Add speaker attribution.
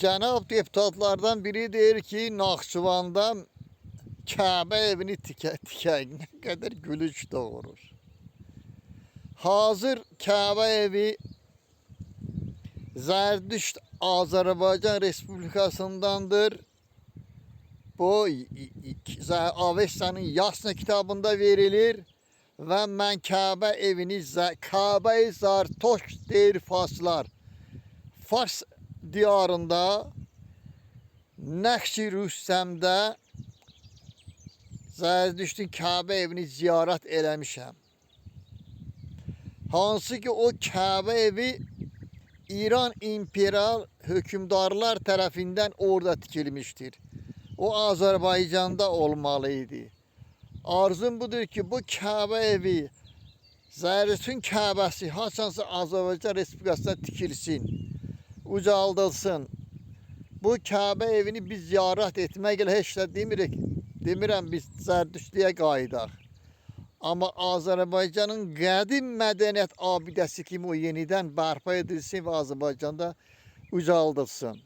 Speaker 1: Cənab deputatlardan biri deyir ki, Naxçıvanda Kəbə evini tikək. Nə qədər gülünc doğurur. Hazır Kəbə evi Zərdüşt Azərbaycan Respublikasındandır. Bu Avestanın Yasna kitabında verilir və mən Kəbə evini Kəbə-i Zartoş deyir farslar. Fars diyarında Nəqşi Rüstəmdə Zərdüştün Kəbə evini ziyarət eləmişəm. Hansı ki o Kəbə evi İran imperial hökmdarlar tərəfindən orada tikilmişdir. O Azərbaycanda olmalı idi. Arzum budur ki, bu Kəbə evi Zərdüştün Kəbəsi haçansa Azərbaycan Respublikasında tikilsin, ucaldılsın. Bu Kəbə evini biz ziyarət etməklə heç də demirik, demirəm biz Zərdüştlüyə qayıdaq. Amma Azərbaycanın qədim mədəniyyət abidəsi kimi o yenidən bərpa edilsin və Azərbaycanda ucaldılsın.